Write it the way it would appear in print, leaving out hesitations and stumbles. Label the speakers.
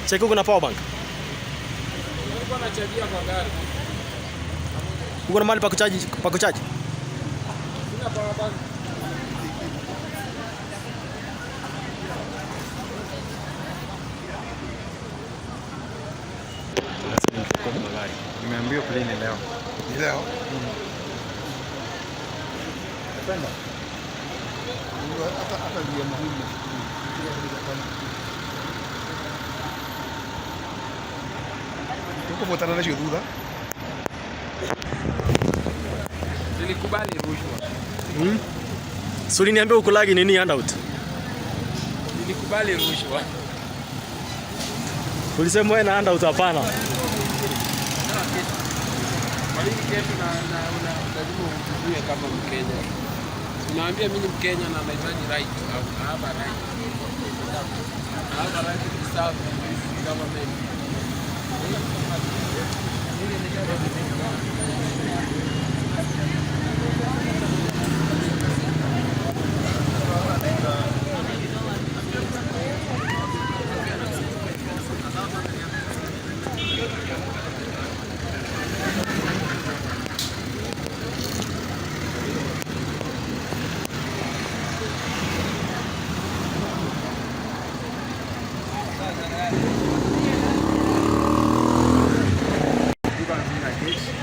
Speaker 1: Cheki uko na power bank.
Speaker 2: Nilikuwa nachajia kwa gari.
Speaker 1: Uko na mahali pa kuchaji, pa kuchaji?
Speaker 2: Sina power bank.
Speaker 3: Nimeambiwa plane leo.
Speaker 4: Ni leo.
Speaker 3: Napenda.
Speaker 4: Hata njia muhimu. Tukufuatana nacio thutha.
Speaker 2: Nilikubali rushwa.
Speaker 1: Si uliniambia ukulagi nini handout?
Speaker 2: Nilikubali rushwa.
Speaker 1: Ulisema wewe na handout hapana.
Speaker 2: Kwa nini kesho na una lazima uhudumie kama Mkenya? Unaambia mimi ni Mkenya na nahitaji right au I have a right. I have a right to serve this government.
Speaker 3: You can see na gate.